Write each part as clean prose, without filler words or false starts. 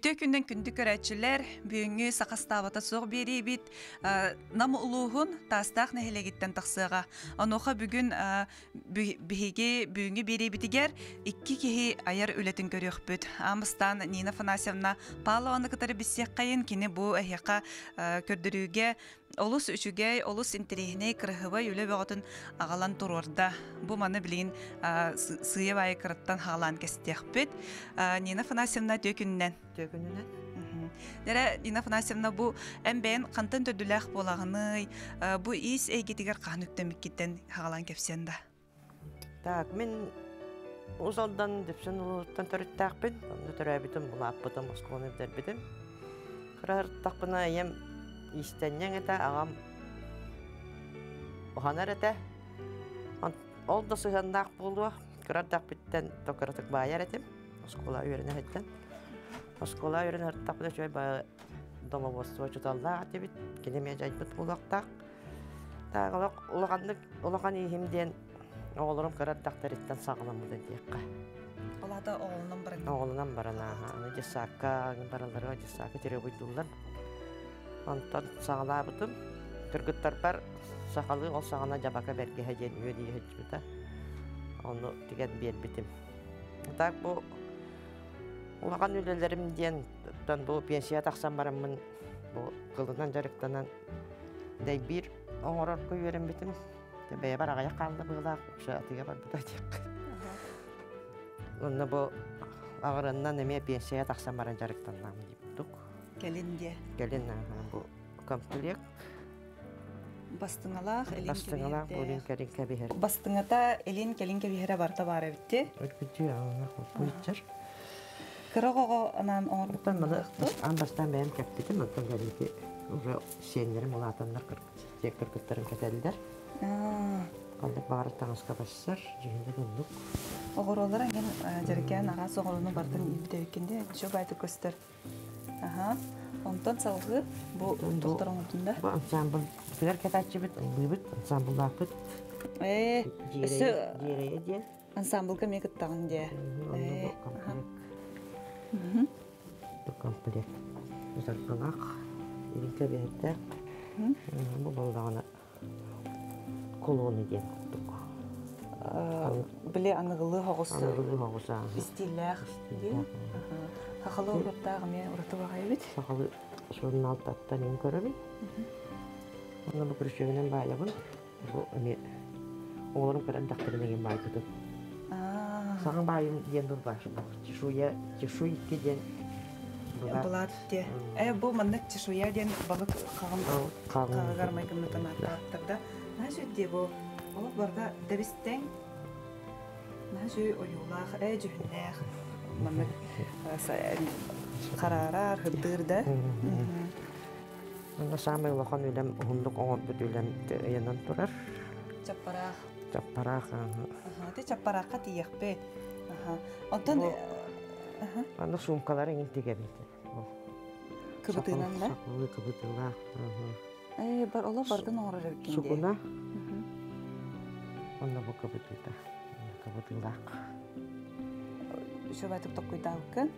Үтүө күннэн күндү көрөөччүлэр, бүгүҥҥү сахастаабата суох биэриибит Нам улууһун Таастаах нэһилиэгиттэн тахсыаҕа. Онуоха бүгүн биһиги бүгүҥҥү биэриибитигэр икки киһи айар үлэтин көрүөхпүт. Аамыстаан Нина Афанасьевна Павлованы кытары билсиэххэйин, кини бу эһиэхэ көрдөрүүгэ Олус үчүгэй, олус интэриэһинэй, кыраһыбай үлэ бөҕөтүн аҕалан туруорда. Бу маны билигин сыыйа баайы кыраттан хаалаан кэстиэхпит. Нина Афанасьевна үтүө күнүнэн. Үтүө күнүнэн. Дэрэ, Нина Афанасьевна, бу эн бэйэн хантан төрдүлээх буолаҕыный? Бу иис эйгэтигэр хаһан үктэммиккиттэн хаалаан кэпсиэн да? Так, мин Уус Алдан Дүпсүн улууһуттан төрүттээхпин. Онно төрөөбүтүм, улааппытым, оскуоланы бүтэрбитим. Кыра сырыттахпына ийэм иистэнньэҥ этэ, аҕам уһанар этэ. Ол да сыһыаннаах буолуо. Кыра эрдэхпиттэн кыратык баайар этим. Оскуола үөрэнэ сылдьан. Оскуола үөрэнэ сырыттахпына үчүгэй баайы домобуоссуба учууталлаах этибит. Кини эмиэ дьайбыт буолуохтаах. Таах олох улаханнык улахан ииһим диэн оҕолорум кыра эрдэхтэриттэн саҕаламмыта диэххэ. Ол аата оҕолонон баран. Оҕолонон баран ааһа. Аны дьыссаакка баралларыгар дьыссаакка теребуйдууллар. Онтон саҕалаабытым. Кыргыттарбар сахалыы ол саҕана дьабака бэргэһэ диэн үөдүйэ сылдьыбыта. Ону тигэн биэрбитим. Так бу улахан үлэлэрим диэн бу пенсия тахсан бараммын бу кылынан дьарыктанан дэйбиир оҥорорго үөрэммитим. Бэйэбэр аҕыйах хаалла быһыылаах, үксэ атыыга барбыта диэххэ. Онно бу аҕырыннан эмиэ пенсияҕа тахсан баран дьарыктаннаам диэбиттук. Кэлин диэ. Кэлин бу комплект. Бастыҥалаах илин Бастыҥалаах илин кэлин кэбиһэр. Бастыҥата илин кэлин кэбиһэрэ барыта баар эбитти. Өлбүтү аҕына Кыра оҕоҕо анаан оҥорбуттан маны аан бастаан бэйэм кэппитим, оттон кэлиити уже сиэннэрим улаатаннар кыргыттарын кэтэллэр. Ханнык баҕарар таҥаска барсар, дьиһинэ оннук. Оҕуруолар эҥин дьэргээн араас оҕуруону бартын ииппит эбиккин дии, байтык көстөр. Аха. Онтон салгыы бу доктор оҥордун да? Бу ансамбль тыгар кэтээччибит, ыллыыбыт, ансамбллаахпыт. Ээ, өссө Дьиэрэйэ диэн. Ансамблга эмиэ кыттаҕын дии. Онно бу комплект. Бу комплект. Заркалаах, илин кэбиһэрдээх. Бу буоллаҕына колонна диэн курдук. Били аныгылыы хоҕус Аныгылыы хоҕус истииллээх диэн. Сахалыы уруттаах эмиэ ураты баҕайы эбит. Сахалыы сурунаалтаттан ин көрөбүн. Онно бу күрүчүөгүнэн баайабын. Бу эмиэ оҕолорум көрөн дэхтэрин игин баайбытым. Саҥа баайым диэн бу баар. Чешуя, чешуйки диэн Былаат диэ. Э, бу маннык чешуя диэн балык хаҕын хаҕыгар майгыннатан ааттааттар да. Наһаа дии бу. Олох барыта тэбистэҥ. Наһаа үчүгэй ойуулаах, ээ дьүһүннээх. Маннык хараарар, хырдыыр да. Онно саамай улахан үлэм, уһуннук оҥорбут үлэм ыйанан турар. Чаппараах. Чаппараах. Аха, ти чаппараахха тиийэхпит. Аха. Онтон Аны суумкалар эҥин тигэбин. Кыбытыынан да? Сахалыы кыбытыылаах. Ээ, бар олох бардын оҥорор эбиккин дии. Сукуна. Онно бу кыбытыыта. Кыбытыылаах. Үчүгэйдик токкуйдаабыккын.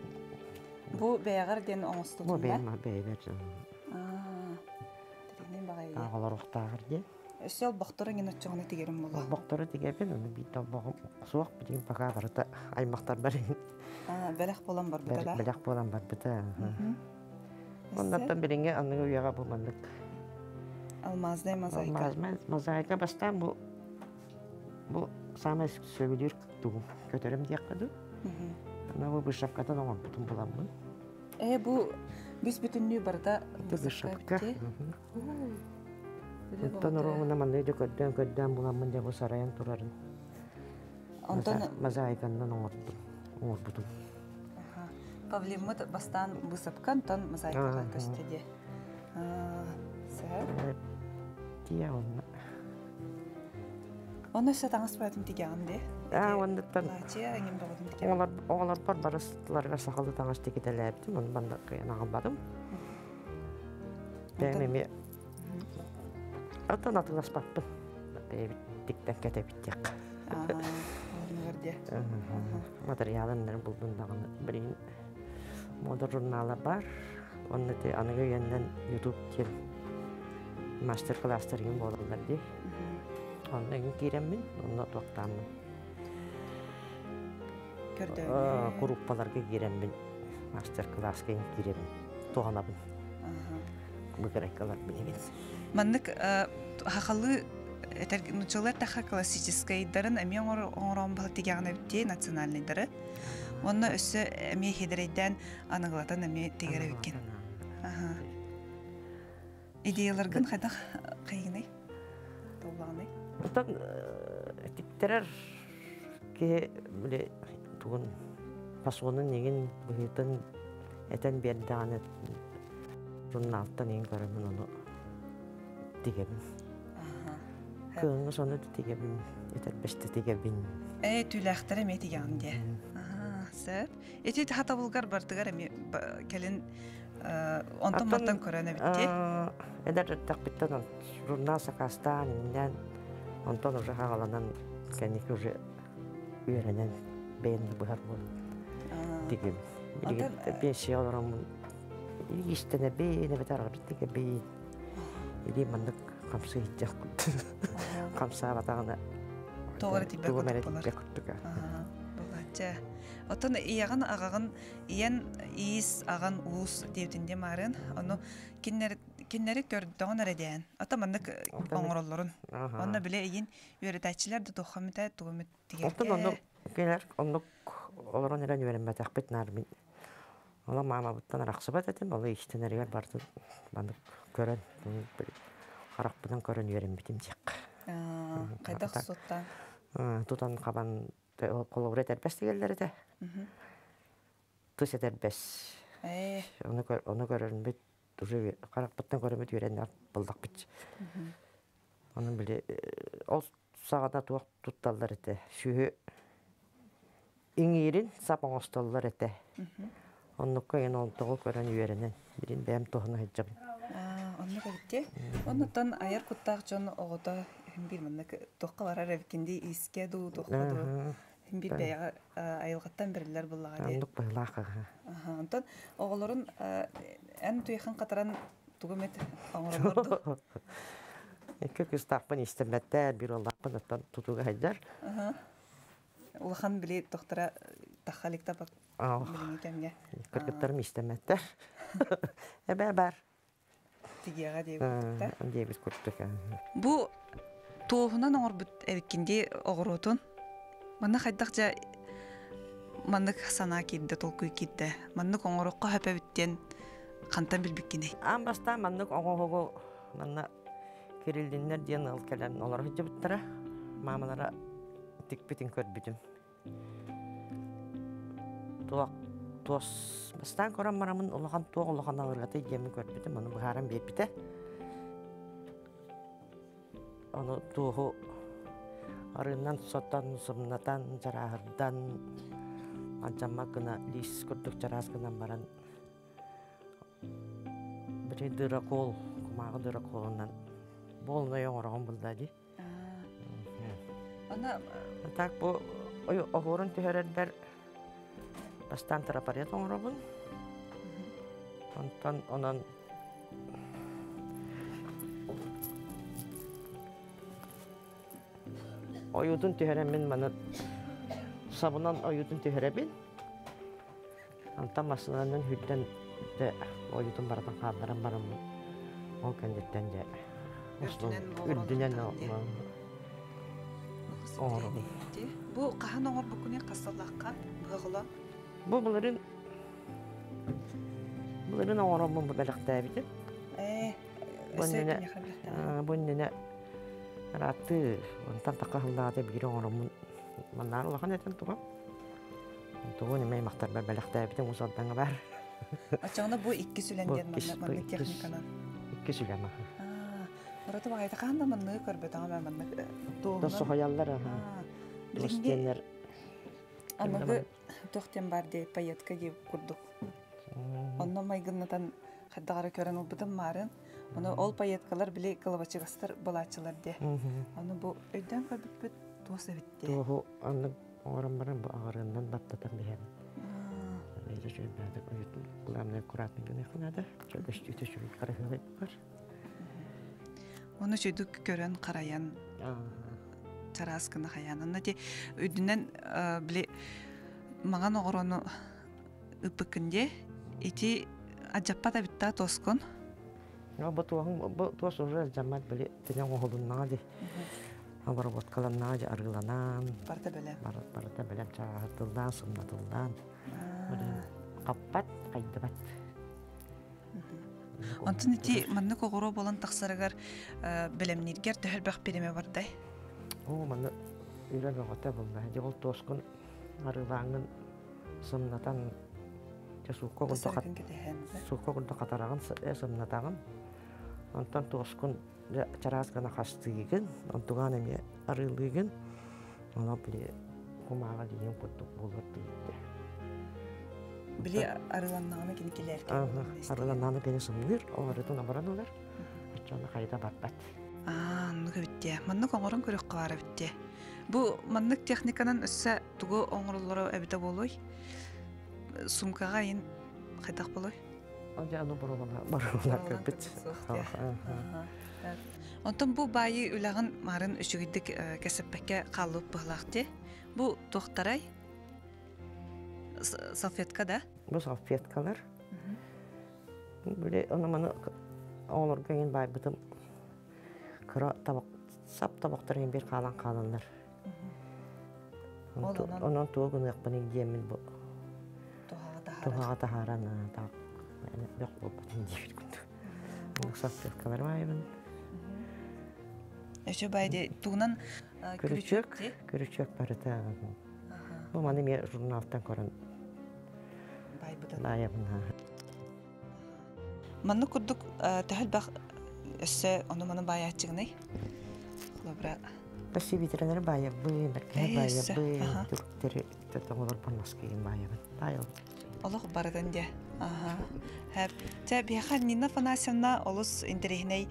Бу бэйэҕэр диэн оҥостубутун Бу бэйэм бэйэбэр. Тиринин баҕайы. Олоруохтааҕар диэн. Өссө олбохтору эҥин оччоҕуна тигэрим буолуо. Олбохтору тигэбин, ону биир олбоҕум суох, билигин пока барыта аймахтарбар иһин. Бэлэх буолан барбыта да? Бэлэх буолан барбыта. Оннортон билиҥҥи аныгы үйэҕэ бу маннык. Алмазная мозаика. Алмазная мозаика бастаан бу Бу саамай сөбүлүүр тугум көтөрүм диэххэ дуу. Аны бу вышивкатын оҥорбутум буламмын. Ээ бу бүс бүтүннүү барыта вышивка. Онтон оруобуна маннык дьэ көрдөөн-көрдөөн буламмын дьэ бу сарайан турарын. Онтон мозаиканнан оҥордум, оҥорбутум. Павлиммыт бастаан быысапка, онтон мозаикаҕа көстө диэ. Сөп. Тиийэ онно. Онно өссө таҥас баатын тигэҕин дии. Аа, оннуттан Платье эҥин бөҕөтүн тигэҕин. Оҕолорбор барыстыларыгар сахалыы таҥас тикитэлээбитим, ону манна кыайан аҕалбатым. Бэйэм эмиэ оттон атыыласпаппын. Бэйэбит тиктэн кэтэбит диэххэ. Аа, оннугар диэ. Материалын булдун даҕаны билигин. Мода журнала бар. Онно ити аныгы үйэннэн YouTube диэн мастер-класстар игин буолаллар дии. Онно игин киирэммин, онно туохтааммын. Көрдөөннүү. Куруппаларга киирэммин, мастер-класска игин киирэбин, туһанабын. Быгырайкалар билигин. Маннык хахалы этэр нучалар таха классическайдарын эмиэ оҥорон бал тигэҕин эбит национальныйдары. Онно өссө эмиэ хидэрэйдээн аныгылатан эмиэ тигэр эбиккин. Идеяларгын хайдах хайгыный? Толлаҕыный? Оттон тиктэрэр киһи били тугун фасонун игин быһыытын этэн биэрдэҕинэ журналтан игин көрөмүн ону тигэбин. Кыһыҥҥы сону тигэбин, этэрбэстэ тигэбин. Ээ, түүлээхтэр эмиэ тигэҕин диэ. Сөп. Ити хатабылгар бартыгар эмиэ кэлин онтон мантан көрөн эбитти. Эдэр эрдэхпиттэн журнал сакаастаан иҥнээн онтон уже хаҕаланан кэнники уже үөрэнэн бэйэм да быһар буолан тигим. Билигин пенсия олороммун иистэнэбин эбэтэр аргы тигэбин или маннык хамсыы иһдьэх хамсаабатаҕына туох эрэ тиийбэт курдук буолааччы. Оттон ийэҕин аҕаҕын ийэн иис аҕан уус диэбитин диэ маарын ону киннэр киннэри көрдөҕүн эрэ диэн ата маннык оҥороллорун онно билэ ийин үөрэтээччилэр да туохха эмитэ тугу эмит Оттон оннук кинилэр оннук олорон эрэн үөрэммэтэхпит наар мин Ону маамабыттан арахсыбат этим, ол иистэнэригэр барытын маннык көрөн, харахпынан көрөн үөрэммитим диэххэ. Хайдах суоттаан? Тутан хабан холобура этэрбэс тигэллэр этэ. Тыс этэрбэс. Ону көрөрбүт уже харахпыттан көрөммүт үөрэннэр буллахпыт. Ону били ол саҕана туох тутталлар этэ. Сүһү иҥиирин сап оҥостоллор этэ. Оннукка эн онтоҕу көрөн үөрэнэн, билин бэйэм туһана сылдьабын. Оннук эбит Оннуттан айар куттаах дьон оҕото биир маннык туохха барар эбиккин дии иискэ дуу, туохха дуу биир бэйэҕэ айылҕаттан бэриллэр буллаҕа дии. Оннук быһылаах Онтон оҕолорун эн туйахын хатаран тугу эмит оҥороллор дуу? Икки кыыстаахпын истэммэттэр, биир уоллаахпын оттон тутууга сылдьар. Улахан били тохтора тахаликта билиҥҥи кэмҥэ. Кыргыттарым истэммэттэр. Эбээ бар. Тигиэҕэ диэбит курдук Диэбит курдук. Бу туоһунан оҥорбут эбиккин дии оҕуруотун. Манна хайдах дьэ маннык санаа киирдэ, толкуй киирдэ. Маннык оҥороххо сөп эбит диэн хантан билбиккиний? Аан бастаан маннык оҥоһугу манна Кириллиннэр диэн ыал кэлэн олоро сылдьыбыттара. Маамалара тикпитин көрбүтүм. Туох туос бастаан көрөн бараммын улахан туох улахан алыргатай диэммин көрбүтүм, ону быһааран биэрбитэ. Ону туоһу арыынан сотон, сымнатан, чарааһырдан, алдьаммат гына лиис курдук чараас гынан баран Били дырокол, кумааҕы дыроколунан буолунай оҥороҕун булда дии. Ана Так бу оһуорун түһэрэрбэр бастаан трафарет оҥоробун. Онтон онон ойуутун түһэрэммин маны сабынан ойуутун түһэрэбин. Онтон массыынанан сүүрдэн дьэ ойуутун барытын хаалларан бараммын ол кэнниттэн дьэ үрдүнэн оҥоробун. Бу хаһан оҥорбуккунуй хас сыллаахха быһаҕыла? Бу былырыын былырыын оҥороммун бу бэлэхтээбитим. Ээ, Бу иннинэ ырааттыы онтон таха сыллаата биир оҥороммун маннаар улахан этим тугам. Тугун эмэ аймахтарбар бэлэхтээбитим уус Алдаҥҥа баар. Оччоҕуна бу икки сүлэн диэн маннык техниканан. Икки сүлэм аха. Ураты баҕайыта хаһан да манныгы көрбөтөҕүм ээ маннык туоһунан. Соһуйаллар аха. Билиҥҥи аныгы туох диэн баар дии пайетка дии курдук. Онно майгыннатан хайдах эрэ көрөн ылбытым маарын. Ону ол пайеткалар били кылабачыгастар былааччылар дии. Ону бу өйдөөн көрбүппүт туос эбит дии. Туоһу аннык оҥорон баран бу аҕарыаннан баттатан биһэбин. Бэйэтэ үчүгэйдик уйутун главное аккуратный гыныахха наада. Көстүүтэ үчүгэй харыһыай бар. Оны үчүгдүк көрөн харайан чараас гына хайаан. Онно ти үрдүнэн били маҥан оҕорону ыппыккын дии. Ити адьаппат абитта тоскун. Но бу туоһун бу туос уже алдьаммат били тинэ оҥоһулуннаҕа дии. Обработкаланнаҕа дии арыыланан. Барыта бэлэм. Барыта бэлэм чааһытыллаан, сымнатыллаан. Хаппат, хайдыбат. Онтон ити маннык оҕуруо буолан тахсарыгар бэлэмнииргэр төһө элбэх бириэмэ бардай? Оо, манна үлэ бөҕөтө буолла. Дьэ ол туоскун арыылааҥҥын сымнатан дьэ суукка курдук суукка курдук хатараҕын сымнатаҕын. Онтон туоскун дьэ чараас гына хастыыгын, онтугаан эмиэ арыылыыгын. Онон били кумааҕы лиин курдук буолар диирдэ. Били арыланнаҕына кини килээркэ. Арыланнаҕына кини сымныыр, ол арыытын оборон ылар. Оччоҕуна хайда барбат. Аа, оннук эбит дии. Маннык оҥорон көрүөххэ баар эбит дии. Бу маннык техниканан өссө тугу оҥороллоро эбитэ буолуой? Сумкаҕа айын хайдах буолуой? Дьэ, ону боруобалаан көрбүт. Онтон бу баайы үлэҕин марын үчүгэйдик кэсэппэккэ хааллыбыт быһылаах дии. Бу туохтарай? Салфетка да? Бу салфеткалар. Били ону маны оҕолорго иҥин баайбытым кыра табах сап табахтар иҥин биир хаалан хааланнар. Онон тугу гыныахпыный диэммин бу туһаҕа таһааран бөх буолбатын диэбит курдук. Салфеткалар баайабын. Өсө бай тугунан күрүчүөк күрүчүөк барыта. Бу маны эмиэ журналтан көрөн баайабын. Маннык курдук төһө элбэх өссө ону-маны баайааччыгыный? Холобура Спасибо, баайабын, бэркэ баайабын, түрктери тоҥолорбун наскыйын баайабын. Баайабын. Олох барытын дьэ. Аха. Чэ, биһиэхэ Нина Афанасьевна олус интэриэһинэй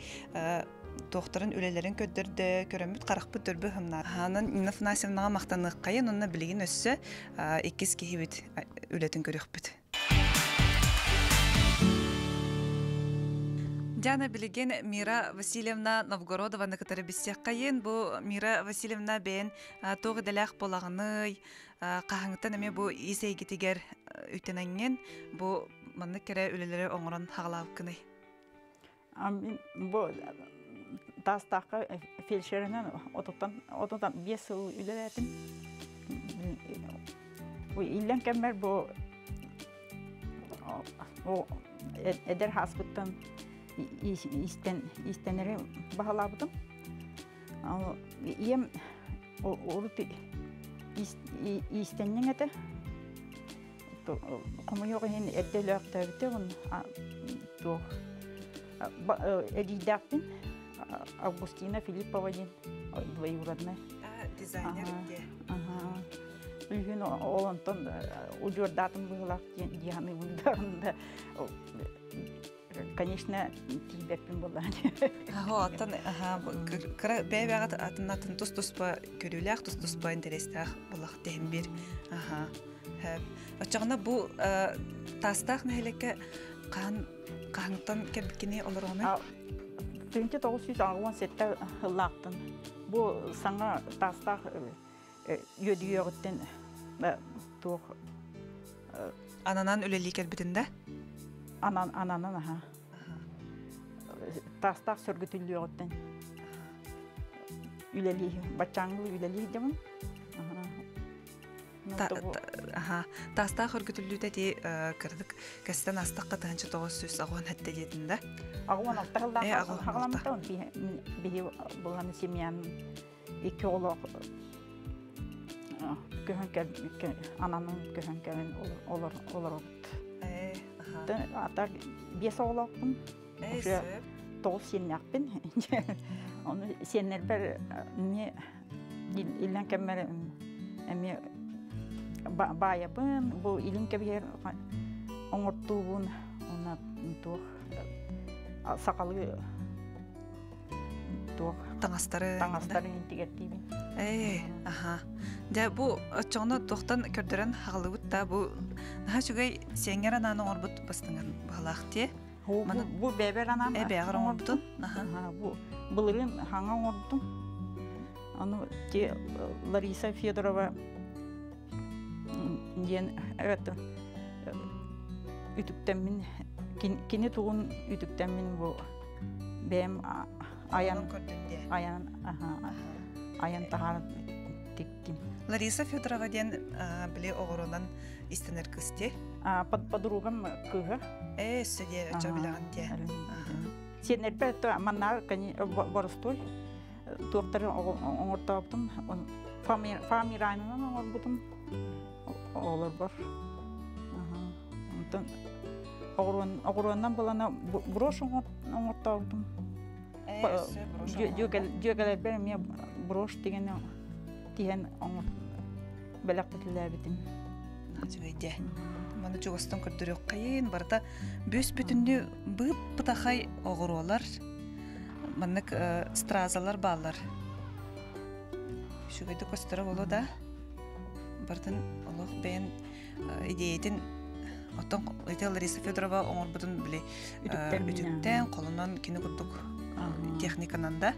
туохтарын үлэлэрин көрдөрдө, көрөммүт харахпыт дөрбү ыһымнаа. Хаанан Нина Афанасьевнаҕа махтаныаххайын уонна билигин өссө иккис киһибит үлэтин көрүөхпүт. Диана билигин Мира Васильевна Новгородованы кытары билсиэххэйин. Бу Мира Васильевна бэйэн туох идэлээх буолаҕыный, хаһаҥыттан эмиэ бу ис эйгитигэр үтэнэҥҥин бу маннык кэрэ үлэлэри оҥорон хаҕалаабыккыный? Бу Таастаахха фельдшеринэн отутан 5 сыл үлэлээтим. Иллэҥ кэммэр бу эдэр ааспыттан истэнэри баһылаабытым. Ийэм урут иистэнньэҥ этэ. Хомойуох иһин эрдэ өлөөхтөөбүтэ туох эдьиийдээхпин Августина Филиппова диэн двоюродная. Дизайнер диэ. Үһүн ол онтон удьуордаатым быһыылаах диэн дии саныыбын да конечно тиийбэппин буоллаҕа. Аһо, оттон кыра бэйэ-бэйэҕит атын-атын тус-туспа көрүүлээх, тус-туспа интэриэстээх буоллах тэһин биир. Аха. Оччоҕуна бу Таастаах нэһилиэккэ хаһан хаһыҥтан кэлбиккиний олороҕунуй? 1987 сыллаахтан бу саҥа Таастаах үөдүйүөҕүттэн туох ананан үлэлии кэлбитин да? Анан ананан аха. Таастаах сөргүтүллүөҕүттэн үлэлии баччааҥҥы үлэлии дьабын. Таастаах өргүтүллүүтэ ити кырдык кэстэн астахха 1987 диэтин да? 86 сыллаах хаҕаламмыта биһи булан семьян икки оҕолоох көһөн кэл ананын көһөн кэлэн олор олоробут. Ата биэс оҕолоохпун. Уже тоҕус сиэннээхпин. Ону сиэннэрбэр эмиэ иллэҥ кэммэр эмиэ баайабын, бу илин кэбиһэр оҥортуубун, уонна туох сахалыы туох Таҥастары. Таҥастарын тигэртиибин. Ээ, аха. Дьэ, бу оччоҕуна туохтан көрдөрөн хаҕылыбыт да бу наһаа үчүгэй сиэҥҥэр анаан оҥорбут бастыҥын быһалаах дии. Бу бэбэр анаан бэҕэр оҥорбутун. Аха. Бу былырыын хаҥа оҥорбутум. Аны те Лариса Федорова диэн это үтүктэммин кини тугун үтүктэммин бу бэйэм айан айан айан таһааран тиктим. Лариса Федорова диэн били оҕоронан истэнэр кыыс дии. Подругам кыыһа. Ээ, өссө диэ, өчө билэҕин диэ. Сиэннэрбэр маннаар боростуой туохтары оҥортообутум фамиранынан оҥорбутум оҕолорбор. Онтон оҕуруоннан булана брошь оҥортообутум. Дьүөгэлэрбэр эмиэ брошь дигэн тиһэн бэлэхтэтилээбитим. Үчүгэй Маны чугастан көрдөрүөххэйин барыта бүс бүтүннүү быып-бытахай оҕуруолар маннык стразалар бааллар. Үчүгэйдик көстөрө боло да бартын олох бэйэн идеятин оттон ити Лариса Федорова оҥорбутун били үтүктэн холонон кини курдук техниканан да.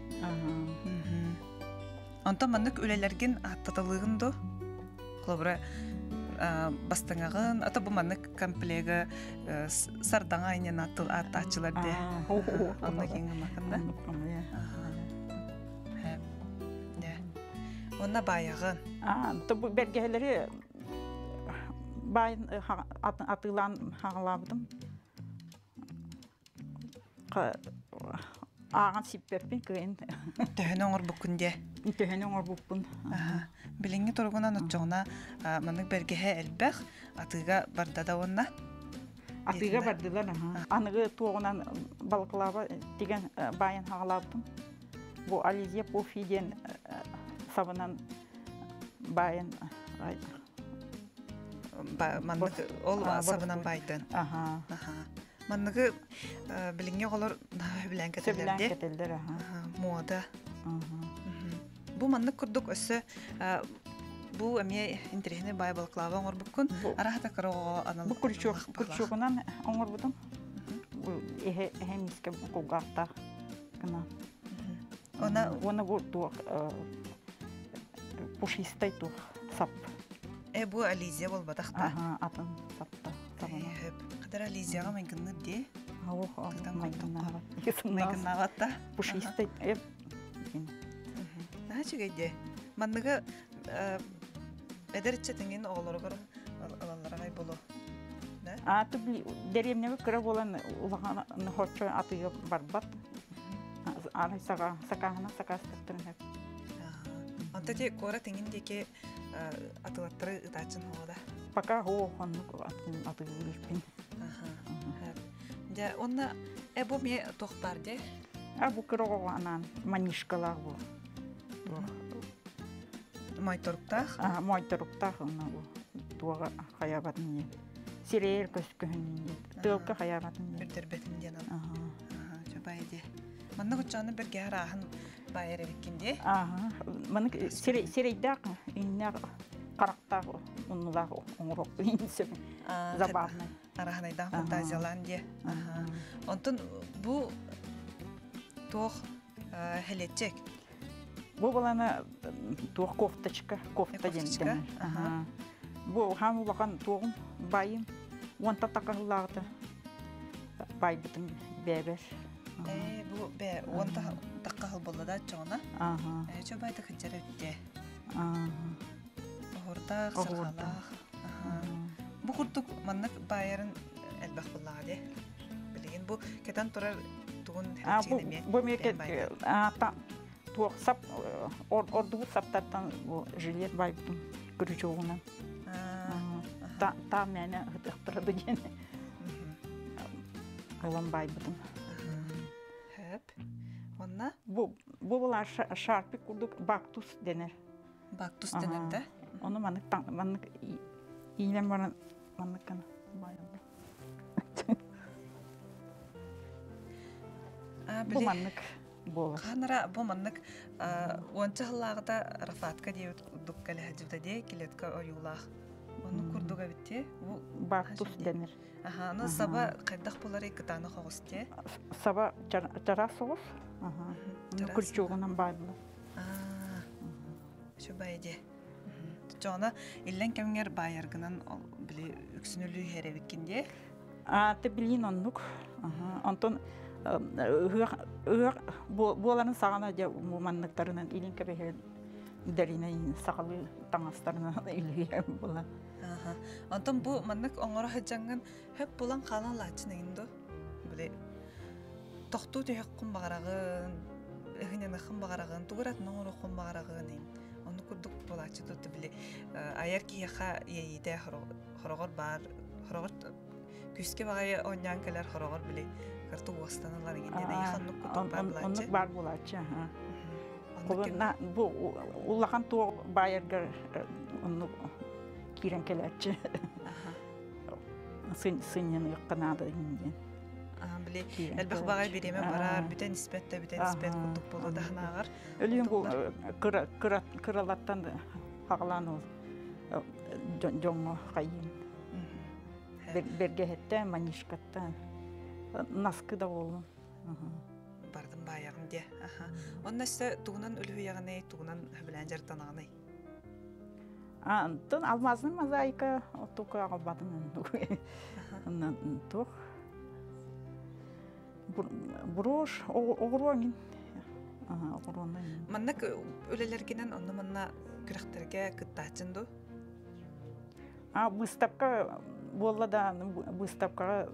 Онтон маннык үлэлэргин ааттаталыыгын ду? Холобура, бастыҥаҕын, ата бу маннык комплега сардаҥа айнен аттыл ааттааччылар де. Онно киҥ макында. Онна баайаҕын. Бу бэргэһэлэри баайын атыылаан хаҕалаабытым. Ааҕан сиппэппин кыайан. Төһөнү оҥорбуккун диэ? Төһөнү оҥорбуппун. Билиҥҥи туругунан оччоҕуна маннык бэргэһэ элбэх, атыыга барда да уонна? Атыыга бардылар. Аныгы туоҕунан балаклава тигэн баайан хаҕалаабытым. Бу Ализия Пофи диэн сабынан баайан маннык ол сабынан баайдан. Манныгы билиҥҥи оҕолор сөбүлээн кэтэллэр дии. Кэтэллэр, аха. Муода. Бу маннык курдук өссө бу эмиэ интэриэһинэй баай балаклава оҥорбуккун. Араһата кыра оҕоҕо анал Бу крючок, крючогунан оҥорбутум. Бу эһэ эһэ миискэ кулгаахтаах гына. Она Уонна бу туох пушистай туох сап. Э бу Ализия буолбатах да? Аха, атын сапта. Хатара Ализияҕа майгынныыр дии. Майгыннаабат да. Пушистай. Наһаа үчүгэй дии. Манныгы эдэр ыччат иҥин оҕолоругар ылаллара боло. Ааты дэриэбинэбит кыра буолан улахан хорчо атыыга барбат. Арай сака сакааһынан сакаастаттарын сөп. Онто ти куорат иҥин диэки атылаттары ытааччын да? Пока хоо оннук атыылыырпын. Дьэ, онна э бу ме туох бар де? А бу кыра оҕоҕо анаан манишкалаах бу. Мойторуктаах? А, мойторуктаах онно бу. Туоҕа хайаабатын диэн. Сирэйэр көскөһүн диэн. Тыалка хайаабатын диэн. Үрдэрбэтин диэн. Чобай де. Манна куччааны бэргэ арааһын баайар эбиккин дии. Аха. Маннык сирэйдээх, иннээх харахтаах уннулаах оҥоруох сөп. Забавный. Араһанайдаах фантазиялаан дии. Онтон бу туох хэлетчек? Бу балана туох кофточка, кофта диэн. Бу хаам улахан туоҕум байым уонта такаһыллааҕыта байбытым бэбэр. Ээ бу бэ уонта таккаһыл болла да чоҕуна. Аха. Ээ чо байта хыджар өттэ. Оһурдаах, сархалаах. Бу курдук маннык баайарын элбэх буллаҕа дии. Билигин бу кэтэн турар тугун хэтчиин эмиэ. Бу эмиэ туох сап ордубут саптартан бу жилет байбытым крючогунан. Таам мээнэ ытыахтара диэн ылан байбытым. Хөп. Онна? Бу бу була шарпик курдук бактус денер. Бактус денер да? Ону маннык маннык иилэн баран маннык гына байаллар. Бу маннык. Буолар. Хаһан бу маннык уонча сыллааҕыта Рафатка диэбит курдук кэлэ сылдьыбыта дии, клетка ойуулаах. Оннук курдук эбит дии. Бу Бактус дэнэр. Аха, аны саба хайдах буларый кытаанах оҕус дии? Саба чараас соҕус. Күрчүгүнэн баайыллар. Үчүгэй дии. Чоҕуна иллэҥ кэмҥэр баайаргынан били үксүн үлүһэр эбиккин дии? Ааты билиин оннук. Онтон ыһыах ыһыах буоларын саҕана дьэ манныктарынан илин кэбиһэр дэринэ сахалыы таҥастарынан үлүһүйэр буолан. Онтон бу маннык оҥоро сылдьаҥҥын хөп булан хаалан лааччын эҥин дуо? Били тохтуу түһүөххүн баҕараҕын, ыһыньаныаххын баҕараҕын, тугу эрэ атын оҥоруоххун баҕараҕын иһин. Оннук курдук буолааччы тут били айар киһиэхэ иэйиитэ хороҕор баар, хороҕор күүскэ баҕайы оонньоон кэлэр хороҕор били карту уостан ылар иҥин диэн эйиэхэ оннук курдук баар буолааччы. Оннук баар буолааччы. Бу улахан туох баайаргар оннук киирэн кэлээччи. Сынньаныахха наада диэн. Били элбэх баҕай бириэмэ барар, бүтэн испэт да бүтэн испэт курдук буолуо даһанааҕар. Өлүөн бу кыралартан хаҕалаан ол дьоҥҥо хайыын. Бэргэһэттэн, манишкаттан, наскы да буоллун. Бардым баайаҕын диэ. Онно өссө тугунан үлүһүйэҕиний, тугунан сөбүлээн дьарыктанаҕыный? Антон алмазный мозаика оттука аҕалбатым. Туох брошь оҕуруо мин оҕуруоннай. Маннык үлэлэргинэн онно манна күрэхтэргэ кыттааччын дуу? А выставка буолла да выставкаҕа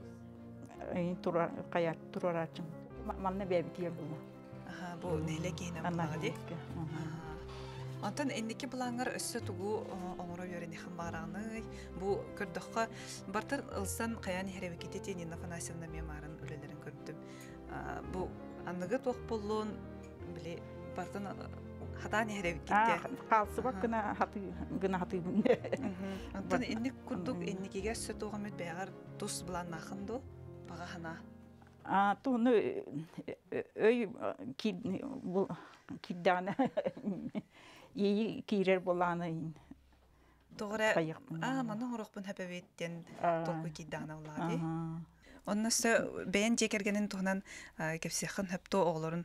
турар хайа турарааччым. Манна бэйэбитигэр буолла. Аха, бу нэһилиэк иһинэн буоллаҕа дии. Онтон инники былааҥҥар өссө тугу оҥоро үөрэниэххин баҕараҕыный? Бу көрдөххө, бартар ылсан хайаан иһэр эбиккитий Нина Афанасьевна мемуарын үлэлэрин көрдүм. Бу аныгы туох буоллун, били бартын хатаан иһэр эбиккит Хаалсыбат гына хатыы гына хатыыбын. Онтон инник курдук инникигэ өссө туох эмит бэйэҕэр тус былааннааххын дуу? Баҕа санаа. Тугуну өй киирдэҕинэ иэйии киирэр буолааны Тоҕо эрэ аа манна оҥоруохпун сөп эбит диэн толкуй киирдэҕинэ буоллаҕа дии. Онно өссө бэйэн дьиэ кэргэнин туһунан кэпсиэххин сөп дуо оҕолорун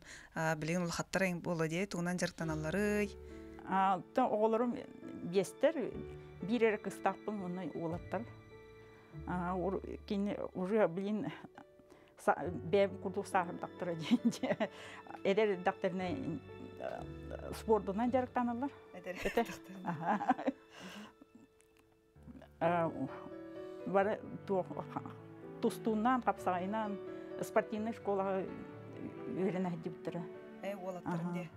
билигин улахаттар буолуо дии тугунан дьарыктаналларый? Оҕолорум биэстэр биир эрэ кыстаахпын уонна уолаттар. Кини уже блин бэйэм курдук сааһырдахтара диэн эдэр эрдэхтэринэ спордунан дьарыктаналлар. Эдэр Бары тустууннаан, хапсаҕайынан спортивнай школаҕа үөрэнэ сылдьыбыттара. Э, уолаттарым дии.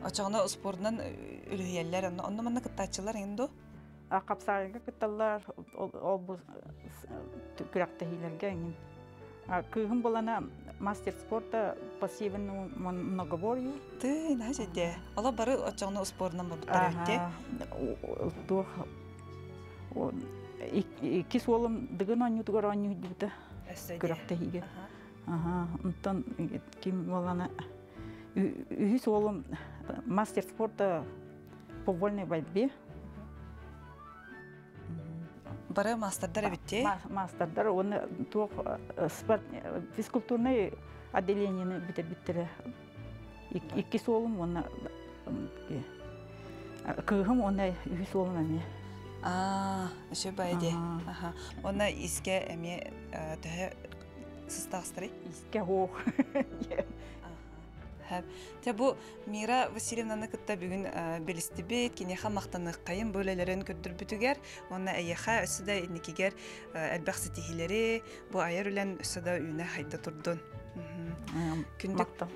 Оччоҕуна спордунан үлүһүйэллэр, онно манна кыттааччылар эҥин дуо? Хапсаҕайга кытталлар, ол бу күрэхтэһиилэргэ эҥин. Кыыһым булана мастер спорта по северному многоборью. Ты, наһаа Оло бары оччоҕуна спорунан барбыттар эбит Туох иккис уолум Дыгын оонньуутугар оонньуу сылдьыбыта күрэхтэһиигэ. Онтон ким буолана үһүс уолум мастер спорта по вольной борьбе. Бары мастердар эбитти? Мастердар уонна туох спорт физкультурнай отделениени бүтэрбиттэрэ. Иккис уолум уонна кыыһым уонна үһүс уолум эмиэ. Аа, үчүгэй дии. Аха. Уонна искэ эмиэ төһө сыстаҕастарый? Искэ суох. Дьэ бу Мира Васильевнаны кытта бүгүн билистибит, киниэхэ махтаныаххайын бу үлэлэрин көрдөрбүтүгэр уонна эйиэхэ өссө да инникигэр элбэх ситиһиилэри, бу айар үлэн өссө да үүнэ хайда турдун. Күндү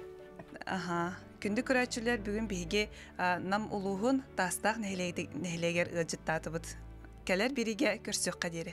Аха. Күндү көрөөччүлэр бүгүн биһиги Нам улууһун Таастаах нэһилиэгэр ыалдьыттаатыбыт. Кэлэр биригэ көрсүөххэ диэри.